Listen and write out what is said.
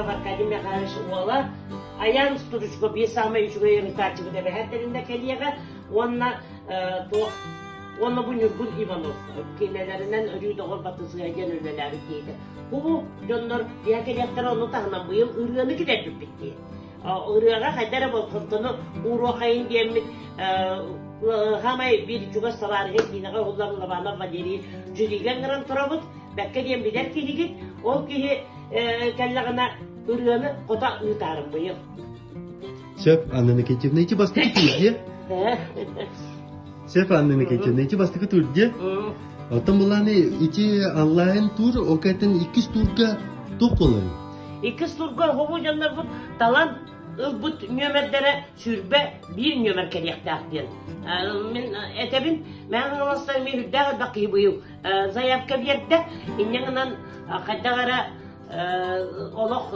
Аркадий Михайлович уола Аян Стручко биир саамай үчүгэй ырытааччыбыт эбэһээт тэриннэ кэлиэҕэ уонна туох уонна бу Ньургун Иванов кинилэринэн өрүү доҕор батысыһа диэн үлэлээбит киһитэ. Бу дьоннор биһэ кэлиэхтэрэ ону таһынан быйыл ырыаны килэрбиппит дии. Ырыаҕа хайда эрэ болҕомтону ууруохайын диэммит хаамай биир чугас табаарыһа киинэҕэ уһуллар Лобанов Валерий жюригэ ыҥыран турабыт. Бэккэ диэн билэр киһигит. Ол киһи кэллэҕинэ ырыаны хото ыытаарым быйыл. Сөп, Анна Никитьевна, ити бастакы тур дии. Сөп, Анна Никитьевна, ити бастакы тур дии. Оттон былааны ити онлайн тур, ол кэнниттэн иккис турга туох буоларый? Иккис турга оҕобу дьоннорбут талан ылбыт нүөмэрдэрэ 21 нүөмэр кэлиэхтээх диэн. Мин этэбин, мэҥэ хаҥаластар эмиэ үрдээх элбэх киһи быйыл заявка биэрдэ. Инньэ гынан хайдах эрэ олох